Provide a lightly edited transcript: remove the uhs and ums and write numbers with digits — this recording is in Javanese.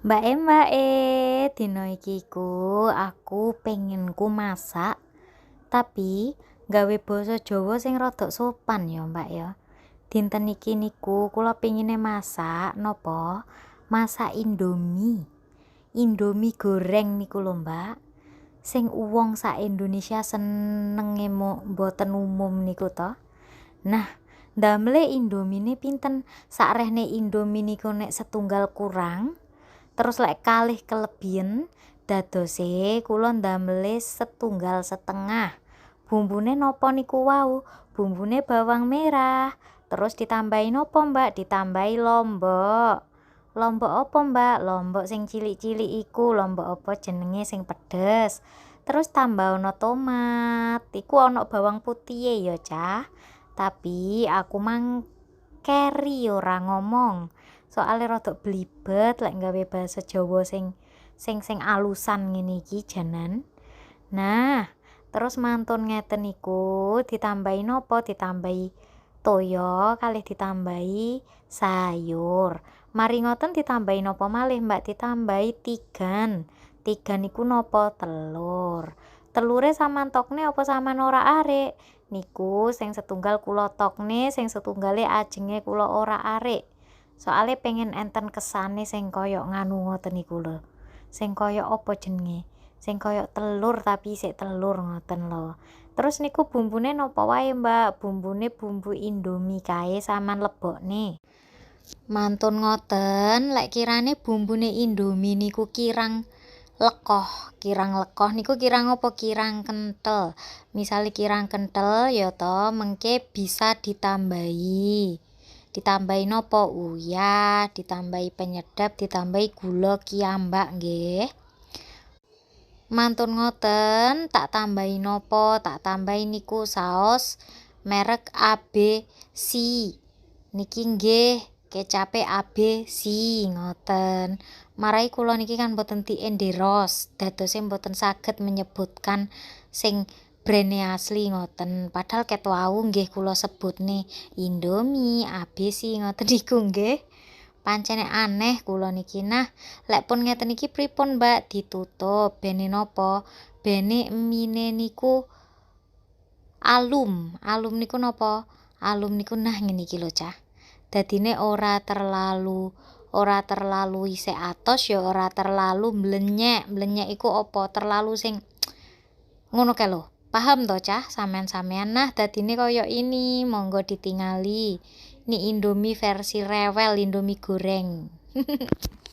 Mbake mbake, dina iki iku aku penginku masak tapi gawe basa Jawa sing rada sopan ya, Mbak, ya. Dinten iki niku kula pengine masak napa, masak indomie. Indomie goreng niku lho, Mbak, sing wong sak Indonesia senenge mboten umum niku to. Nah, ndamele indomine pinten? Sakrehne indomie niku nek setunggal kurang, terus lek kalih kelebihen, dadose kula ndamele setunggal setengah. Bumbune napa niku wau? Bumbune bawang merah, terus ditambahi napa, Mbak? Ditambahi lombok. Lombok apa, Mbak? Lombok sing cilik-cilik iku, lombok apa jenenge sing pedes. Terus tambah ana tomat, iku ana bawang putihe ya, Cah. Tapi aku mang keri ora ngomong. Soale rada blibet lek gawe basa Jawa sing sing sing alusan ngene iki janan. Nah, terus mantun ngeten niku ditambahi napa? Ditambahi toya kalih ditambahi sayur. Mari ngoten ditambahi napa malih, Mbak? Ditambahi tigan. Tigan iku napa? Telur. Telure sampean tokne apa sampean ora arik? Niku sing setunggal kula tokne, sing setunggale ajenge kula ora arik. Soale pengen enten kesane sing kaya nganu ngoten niku lho. Sing kaya apa jenenge? Sing kaya telur tapi isih telur ngoten lho. Terus niku bumbune napa wae, Mbak? Bumbune bumbu indomie kae sampean lebokne. Mantun ngoten, lek kirane bumbune indomie niku kirang lekoh, kirang lekoh niku kirang apa? Kirang kentel. Misale kirang kentel ya to, mengke bisa ditambahi. Ditambahi napa? Uyah, ditambahi penyedap, ditambahi gula kiyambak nggih. Mantun ngoten tak tambahi napa? Tak tambahi niku saos merek ABC. Niki nggih kecape ABC ngoten. Marai kula niki kan mboten di-endorse, dadose mboten saged menyebutkan sing brand-e asli ngoten. Padahal ket wau nggih kula sebutne Indomie ABC ngoten niku nggih. Pancene aneh kula niki. Nah, lek pun ngeten iki pripun, Mbak? Ditutup bene napa? Bene mine niku alum. Alum niku napa? Alum niku nah ngene iki lho, Cah. Dadine ora terlalu isih atos ya ora terlalu mblenyek. Mblenyek iku apa? Terlalu sing ngono kae lho. Paham to, Cah, sampean-sampean? Nah, dadine kaya ini, monggo ditingali. Ini Indomie versi rewel, Indomie goreng.